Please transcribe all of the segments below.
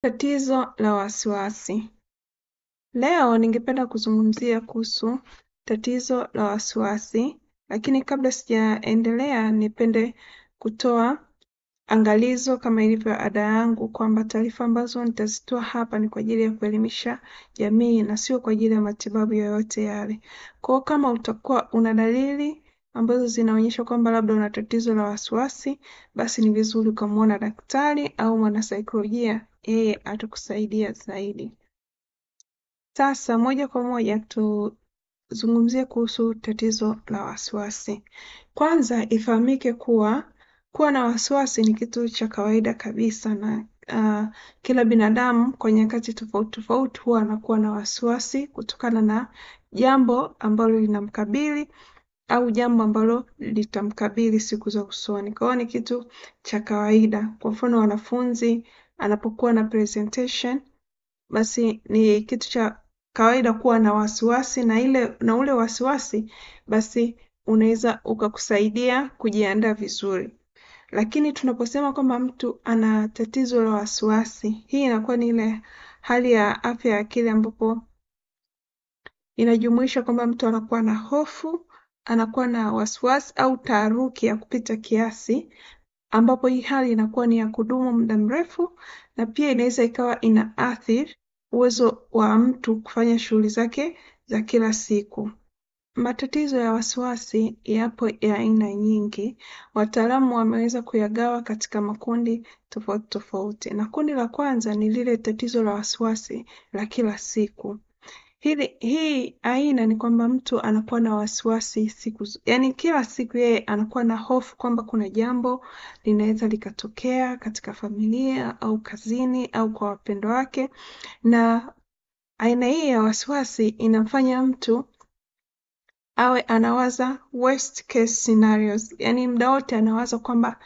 Tatizo la wasiwasi. Leo ningependa kuzungumzia kuhusu tatizo la wasiwasi, lakini kabla sijaendelea nipende kutoa angalizo kama ilivyo ada yangu kwamba taarifa ambazo nitazitoa hapa ni kwa ajili ya kuelimisha jamii na sio kwa ajili ya matibabu yoyote yale. Kwa hiyo kama utakuwa una dalili ambazo zinaonyesha kwamba labda una tatizo la wasiwasi, basi ni vizuri ukamwona daktari au mwanasaikolojia, yeye atakusaidia zaidi. Sasa moja kwa moja tuzungumzie kuhusu tatizo la wasiwasi. Kwanza ifahamike kuwa kuwa na wasiwasi ni kitu cha kawaida kabisa na kila binadamu kwa nyakati tofauti tofauti huwa anakuwa na wasiwasi kutokana na jambo ambalo linamkabili au jambo ambalo litamkabili siku za usoni. Kwa hiyo ni kitu cha kawaida. Kwa mfano wanafunzi anapokuwa na presentation, basi ni kitu cha kawaida kuwa na wasiwasi na ile na ule wasiwasi basi unaweza ukakusaidia kujiandaa vizuri. Lakini tunaposema kwamba mtu ana tatizo la wasiwasi, hii inakuwa ni ile hali ya afya ya akili ambapo inajumuisha kwamba mtu anakuwa na hofu, anakuwa na wasiwasi au taharuki ya kupita kiasi, ambapo hii hali inakuwa ni ya kudumu muda mrefu na pia inaweza ikawa inaathiri uwezo wa mtu kufanya shughuli zake za kila siku. Matatizo ya wasiwasi yapo ya aina nyingi. Wataalamu wameweza kuyagawa katika makundi tofauti tofauti, na kundi la kwanza ni lile tatizo la wasiwasi la kila siku. Hii aina ni kwamba mtu anakuwa na wasiwasi siku, yani kila siku yeye anakuwa na hofu kwamba kuna jambo linaweza likatokea katika familia au kazini au kwa wapendwa wake, na aina hii ya wasiwasi inamfanya mtu awe anawaza worst case scenarios, yani muda wote anawaza kwamba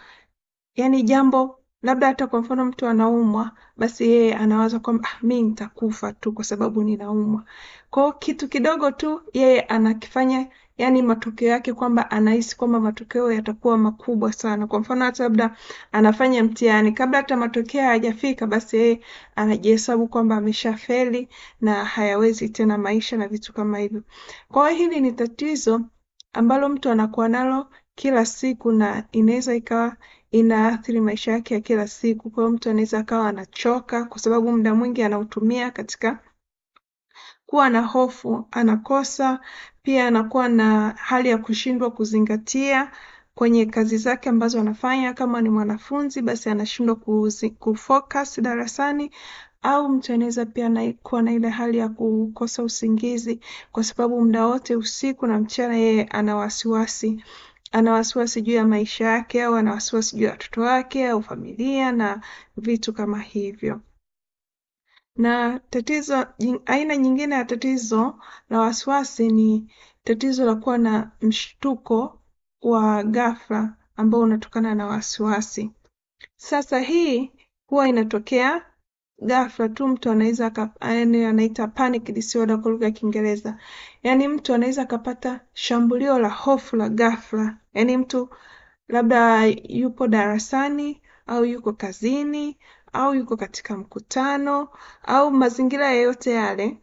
yani jambo labda hata kwa mfano mtu anaumwa, basi yeye anawaza kwamba mi nitakufa tu kwa sababu ninaumwa. Kwa hiyo kitu kidogo tu yeye anakifanya, yani matokeo yake kwamba anahisi kwamba matokeo yatakuwa makubwa sana. Kwa mfano hata labda anafanya mtihani, kabla hata matokeo hayajafika, basi yeye anajihesabu kwamba ameshafeli na hayawezi tena maisha na vitu kama hivyo. Kwa hiyo hili ni tatizo ambalo mtu anakuwa nalo kila siku na inaweza ikawa inaathiri maisha yake ya kila siku. Kwa hiyo mtu anaweza akawa anachoka kwa sababu muda mwingi anautumia katika kuwa na hofu, anakosa pia, anakuwa na hali ya kushindwa kuzingatia kwenye kazi zake ambazo anafanya. Kama ni mwanafunzi, basi anashindwa kufocus darasani, au mtu anaweza pia kuwa na ile hali ya kukosa usingizi kwa sababu muda wote usiku na mchana yeye ana wasiwasi ana wasiwasi juu ya maisha yake au ana wasiwasi juu ya watoto wake au familia na vitu kama hivyo. Na tatizo, aina nyingine ya tatizo la wasiwasi ni tatizo la kuwa na mshtuko wa ghafla ambao unatokana na wasiwasi. Sasa hii huwa inatokea ghafla tu, mtu anaweza yaani anaita panic disorder kwa lugha ya Kiingereza. Yaani mtu anaweza akapata shambulio la hofu la ghafla, yaani mtu labda yupo darasani au yuko kazini au yuko katika mkutano au mazingira yoyote yale,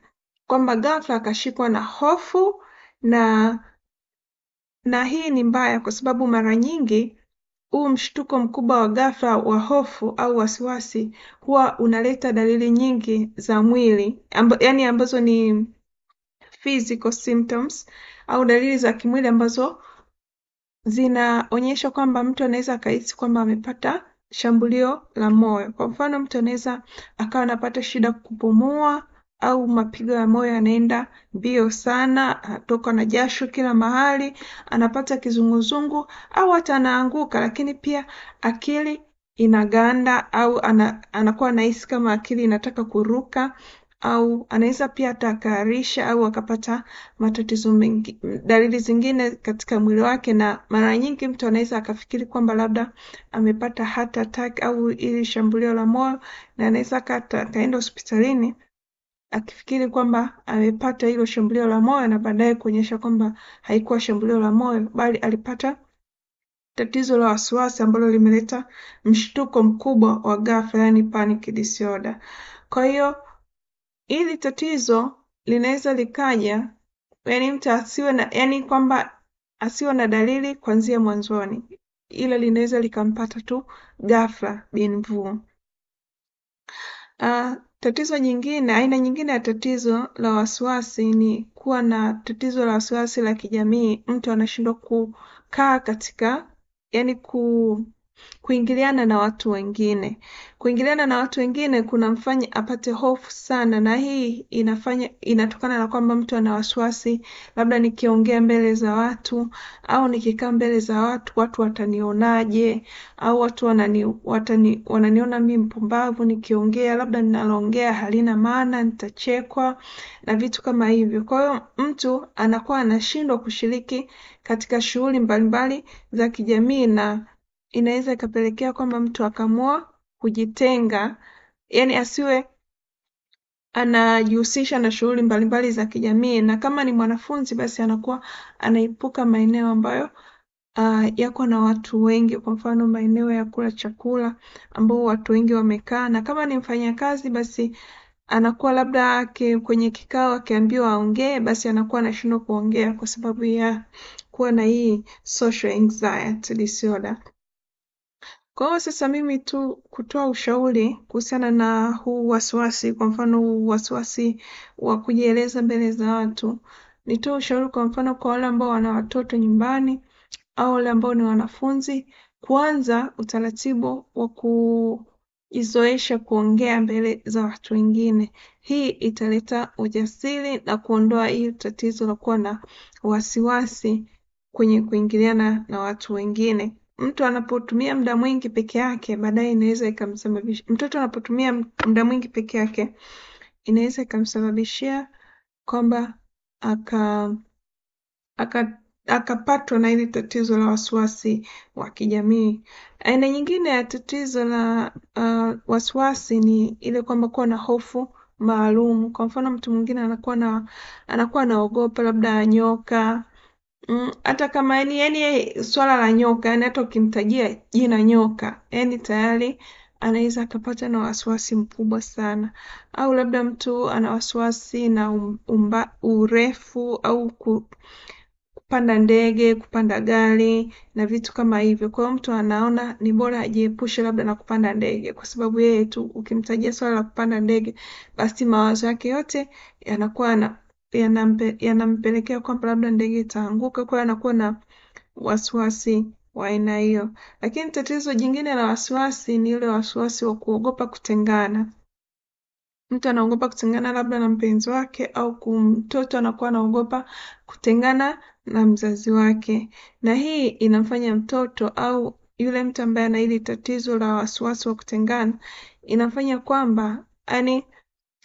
kwamba ghafla akashikwa na hofu na hii ni mbaya kwa sababu mara nyingi huu mshtuko mkubwa wa ghafla wa hofu au wasiwasi huwa unaleta dalili nyingi za mwili yani ambazo ni physical symptoms au dalili za kimwili ambazo zinaonyesha kwamba mtu anaweza akahisi kwamba amepata shambulio la moyo. Kwa mfano, mtu anaweza akawa anapata shida kupumua au mapigo ya moyo yanaenda mbio sana, anatoka na jasho kila mahali, anapata kizunguzungu au hata anaanguka. Lakini pia akili inaganda au anakuwa anahisi kama akili inataka kuruka au anaweza pia hata akaharisha au akapata matatizo mengi, dalili zingine katika mwili wake, na mara nyingi mtu anaweza akafikiri kwamba labda amepata heart attack au ili shambulio la moyo, na anaweza akaenda hospitalini akifikiri kwamba amepata hilo shambulio la moyo, na baadaye kuonyesha kwamba haikuwa shambulio la moyo, bali alipata tatizo la wasiwasi ambalo limeleta mshtuko mkubwa wa ghafla, yani panic disorder. Kwa hiyo hili tatizo linaweza likaja, yani mtu asiwe na, yani kwamba asiwe na dalili kuanzia mwanzoni, ila linaweza likampata tu ghafla bin vu. Tatizo nyingine, aina nyingine ya tatizo la wasiwasi ni kuwa na tatizo la wasiwasi la kijamii. Mtu anashindwa kukaa katika, yani kuingiliana na watu wengine. Kuingiliana na watu wengine kunamfanya apate hofu sana, na hii inatokana na kwamba mtu ana wasiwasi, labda nikiongea mbele za watu au nikikaa mbele za watu, watu watanionaje, au watu wananiona mimi mpumbavu nikiongea, labda ninaloongea halina maana, nitachekwa na vitu kama hivyo. Kwa hiyo mtu anakuwa anashindwa kushiriki katika shughuli mbalimbali za kijamii, na inaweza ikapelekea kwamba mtu akaamua kujitenga, yani asiwe anajihusisha na shughuli mbalimbali za kijamii, na kama ni mwanafunzi basi anakuwa anaepuka maeneo ambayo yako na watu wengi, kwa mfano maeneo ya kula chakula ambao watu wengi wamekaa, na kama ni mfanyakazi basi anakuwa labda kwenye kikao akiambiwa aongee, basi anakuwa anashindwa kuongea kwa sababu ya kuwa na hii social anxiety disorder. Kwa hiyo sasa mimi tu kutoa ushauri kuhusiana na huu wasiwasi, kwa mfano huu wasiwasi wa kujieleza mbele za watu, nitoe ushauri kwa mfano kwa wale ambao wana watoto nyumbani au wale ambao ni wanafunzi, kuanza utaratibu wa kujizoesha kuongea mbele za watu wengine. Hii italeta ujasiri na kuondoa hii tatizo la kuwa na wasiwasi kwenye kuingiliana na watu wengine. Mtu anapotumia muda mwingi peke yake, baadaye inaweza ikamsababisha, mtoto anapotumia muda mwingi peke yake inaweza ikamsababishia kwamba akapatwa na hili tatizo la wasiwasi wa kijamii. Aina nyingine ya tatizo la wasiwasi ni ile kwamba kuwa na hofu maalum. Kwa mfano mtu mwingine anakuwa anaogopa labda nyoka. Hata kama yani swala la nyoka, yani hata ukimtajia jina nyoka, yani tayari anaweza akapata na wasiwasi mkubwa sana. Au labda mtu ana wasiwasi na urefu au kupanda ndege, kupanda gari na vitu kama hivyo. Kwa hiyo mtu anaona ni bora ajiepushe labda na kupanda ndege, kwa sababu yeye tu ukimtajia swala la kupanda ndege, basi mawazo yake yote yanakuwa yanampelekea kwamba labda ndege itaanguka. Kwa hiyo anakuwa na wasiwasi wa aina hiyo. Lakini tatizo jingine la wasiwasi ni ile wasiwasi wa kuogopa kutengana. Mtu anaogopa kutengana labda na mpenzi wake, au mtoto anakuwa anaogopa kutengana na mzazi wake, na hii inamfanya mtoto au yule mtu ambaye ana hili tatizo la wasiwasi wa kutengana, inafanya kwamba yani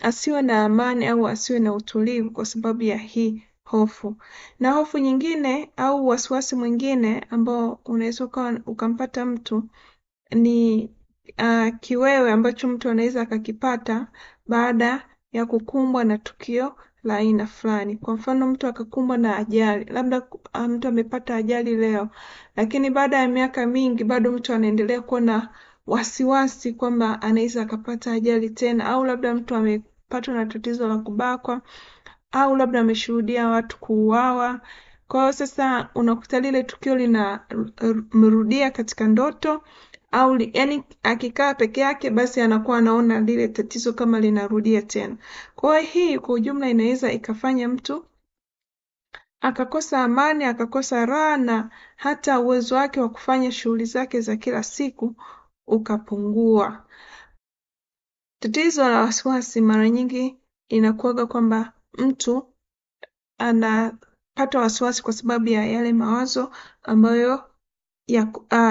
asiwe na amani au asiwe na utulivu kwa sababu ya hii hofu. Na hofu nyingine au wasiwasi mwingine ambao unaweza ukampata mtu ni kiwewe ambacho mtu anaweza akakipata baada ya kukumbwa na tukio la aina fulani. Kwa mfano mtu akakumbwa na ajali, labda mtu amepata ajali leo, lakini baada ya miaka mingi bado mtu anaendelea kuwa na wasiwasi kwamba anaweza akapata ajali tena, au labda mtu amepatwa na tatizo la kubakwa, au labda ameshuhudia watu kuuawa. Kwa hiyo sasa unakuta lile tukio linamrudia katika ndoto au yani akikaa peke yake basi anakuwa anaona lile tatizo kama linarudia tena. Kwa hiyo hii kwa ujumla inaweza ikafanya mtu akakosa amani, akakosa raha na hata uwezo wake wa kufanya shughuli zake za kila siku ukapungua. Tatizo la wasiwasi mara nyingi inakuwaga kwamba mtu anapata wasiwasi kwa sababu ya yale mawazo ambayo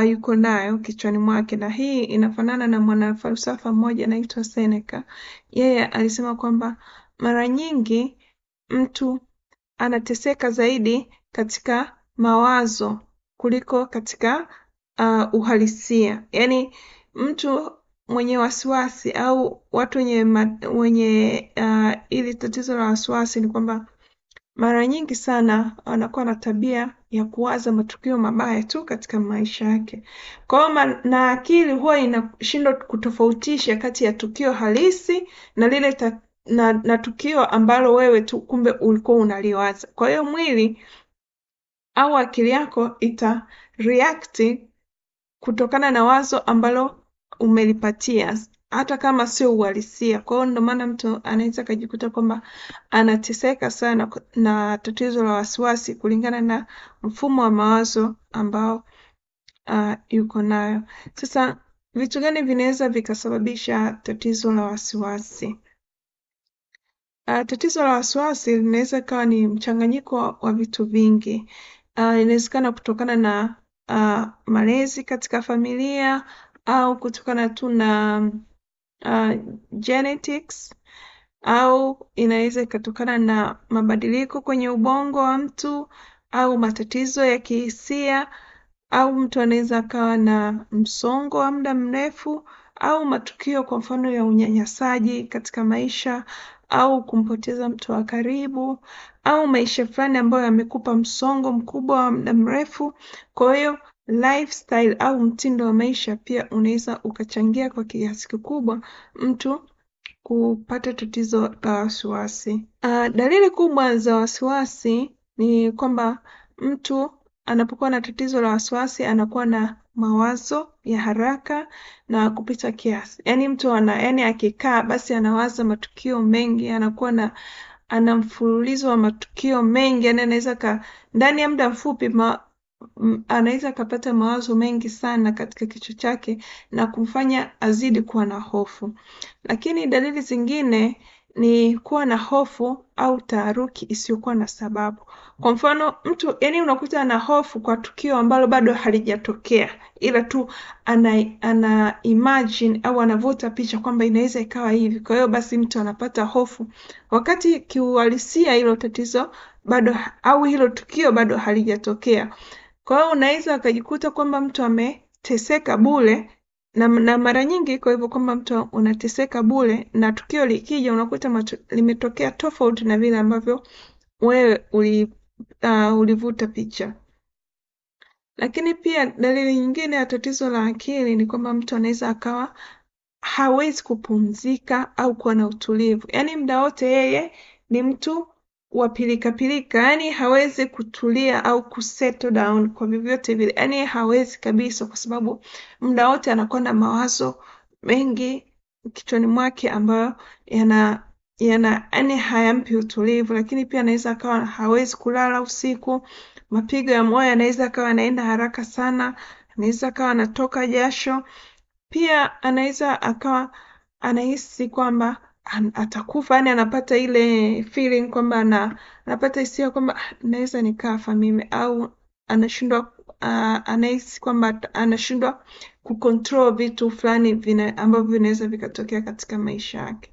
yuko nayo kichwani mwake, na hii inafanana na mwanafalsafa mmoja anaitwa Seneca. Yeye alisema kwamba mara nyingi mtu anateseka zaidi katika mawazo kuliko katika uhalisia. Yaani mtu mwenye wasiwasi au watu wenye ili tatizo la wasiwasi ni kwamba mara nyingi sana anakuwa na tabia ya kuwaza matukio mabaya tu katika maisha yake. Kwa hiyo na akili huwa inashindwa kutofautisha kati ya tukio halisi na lile na tukio ambalo wewe tu kumbe ulikuwa unaliwaza. Kwa hiyo mwili au akili yako ita react kutokana na wazo ambalo umelipatia, hata kama sio uhalisia. Kwa hiyo ndio maana mtu anaweza akajikuta kwamba anateseka sana na tatizo la wasiwasi kulingana na mfumo wa mawazo ambao yuko nayo. Sasa vitu gani vinaweza vikasababisha tatizo la wasiwasi? Tatizo la wasiwasi linaweza ikawa ni mchanganyiko wa vitu vingi. Inawezekana kutokana na malezi katika familia au kutokana tu na genetics au inaweza ikatokana na mabadiliko kwenye ubongo wa mtu au matatizo ya kihisia au mtu anaweza akawa na msongo wa muda mrefu au matukio kwa mfano ya unyanyasaji katika maisha au kumpoteza mtu wa karibu au maisha fulani ambayo yamekupa msongo mkubwa wa muda mrefu. Kwa hiyo lifestyle au mtindo wa maisha pia unaweza ukachangia kwa kiasi kikubwa mtu kupata tatizo la wasiwasi. Dalili kubwa za wasiwasi ni kwamba mtu anapokuwa na tatizo la wasiwasi anakuwa na mawazo ya haraka na kupita kiasi. Yaani mtu yaani akikaa basi anawaza matukio mengi, anakuwa na ana mfululizo wa matukio mengi, yaani anaweza ndani ya muda mfupi anaweza akapata mawazo mengi sana katika kichwa chake na kumfanya azidi kuwa na hofu. Lakini dalili zingine ni kuwa na hofu au taharuki isiyokuwa na sababu. Kwa mfano mtu yaani unakuta ana hofu kwa tukio ambalo bado halijatokea, ila tu ana imagine au anavuta picha kwamba inaweza ikawa hivi. Kwa hiyo basi mtu anapata hofu wakati kiuhalisia hilo tatizo bado au hilo tukio bado halijatokea. Kwa hiyo unaweza akajikuta kwamba mtu ameteseka bure na mara nyingi kwa hivyo kwamba mtu unateseka bure na tukio likija unakuta limetokea tofauti na vile ambavyo wewe ulivuta picha. Lakini pia dalili nyingine ya tatizo la akili ni kwamba mtu anaweza akawa hawezi kupumzika au kuwa na utulivu. Yaani muda wote yeye ni mtu wa pilika pilika, yaani hawezi kutulia au kusettle down kwa vyovyote vile. Yaani hawezi kabisa kwa sababu muda wote anakuwa na mawazo mengi kichwani mwake ambayo yaani hayampi utulivu. Lakini pia anaweza akawa hawezi kulala usiku, mapigo ya moyo anaweza akawa anaenda haraka sana, anaweza akawa anatoka jasho. Pia anaweza akawa anahisi kwamba atakufa, yaani anapata ile feeling kwamba anapata hisia kwamba naweza nikafa mimi, au anashindwa anahisi kwamba anashindwa kucontrol vitu fulani ambavyo vinaweza vikatokea katika maisha yake.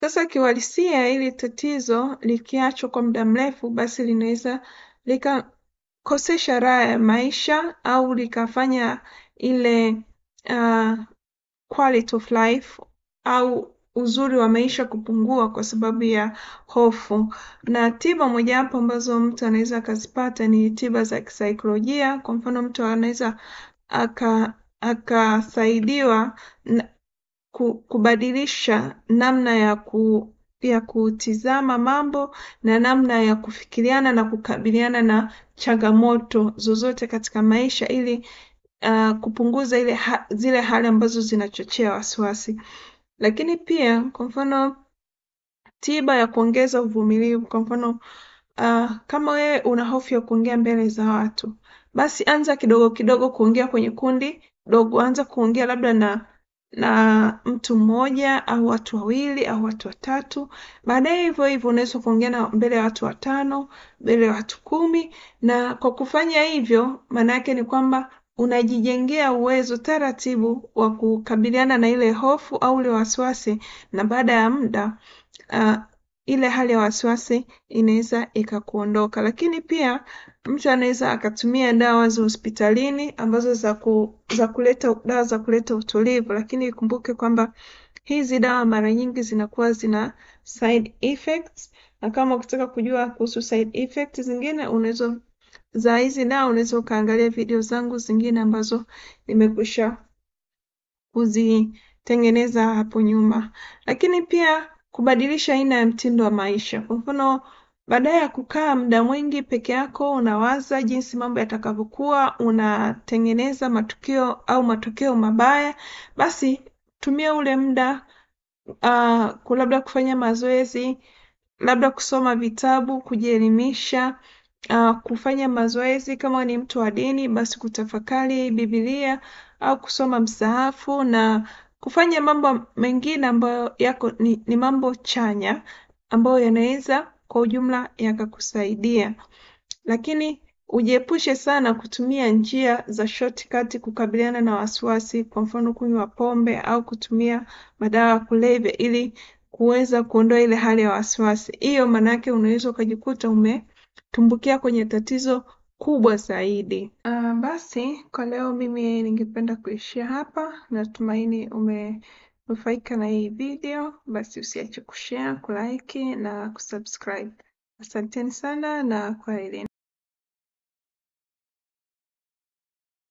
Sasa kiuhalisia hili tatizo likiachwa kwa muda mrefu basi linaweza likakosesha raha ya maisha au likafanya ile quality of life au uzuri wa maisha kupungua kwa sababu ya hofu. Na tiba mojawapo ambazo mtu anaweza akazipata ni tiba za kisaikolojia. Kwa mfano mtu anaweza akasaidiwa kubadilisha namna ya kutizama mambo na namna ya kufikiriana na kukabiliana na changamoto zozote katika maisha ili kupunguza zile hali ambazo zinachochea wasiwasi. Lakini pia kwa mfano tiba ya kuongeza uvumilivu. Kwa mfano kama wewe una hofu ya kuongea mbele za watu, basi anza kidogo kidogo kuongea kwenye kundi dogo. Anza kuongea labda na mtu mmoja au watu wawili au watu watatu. Baadaye hivyo hivyo unaweza kuongea na mbele ya watu 5, mbele ya watu 10. Na kwa kufanya hivyo maana yake ni kwamba unajijengea uwezo taratibu wa kukabiliana na ile hofu au ile wasiwasi, na baada ya muda ile hali ya wasiwasi inaweza ikakuondoka. Lakini pia mtu anaweza akatumia dawa za hospitalini ambazo za kuleta dawa za kuleta utulivu, lakini ikumbuke kwamba hizi dawa mara nyingi zinakuwa zina side effects, na kama ukitaka kujua kuhusu side effects zingine unaweza za hizi dawa unaweza ukaangalia video zangu zingine ambazo nimekwisha kuzitengeneza hapo nyuma. Lakini pia kubadilisha aina ya mtindo wa maisha. Kwa mfano, baada ya kukaa muda mwingi peke yako unawaza jinsi mambo yatakavyokuwa, unatengeneza matukio au matokeo mabaya, basi tumia ule muda labda kufanya mazoezi, labda kusoma vitabu, kujielimisha, kufanya mazoezi. Kama ni mtu wa dini, basi kutafakari Biblia au kusoma msahafu na kufanya mambo mengine ambayo yako ni mambo chanya ambayo yanaweza kwa ujumla yakakusaidia. Lakini ujiepushe sana kutumia njia za shortcut kukabiliana na wasiwasi, kwa mfano kunywa pombe au kutumia madawa ya kulevya ili kuweza kuondoa ile hali ya wasiwasi. Hiyo maana yake unaweza ukajikuta umetumbukia kwenye tatizo kubwa zaidi. Basi kwa leo mimi ningependa kuishia hapa. Natumaini umenufaika na hii video. Basi usiache kushare, kulike na kusubscribe. Asanteni sana na kwaherini.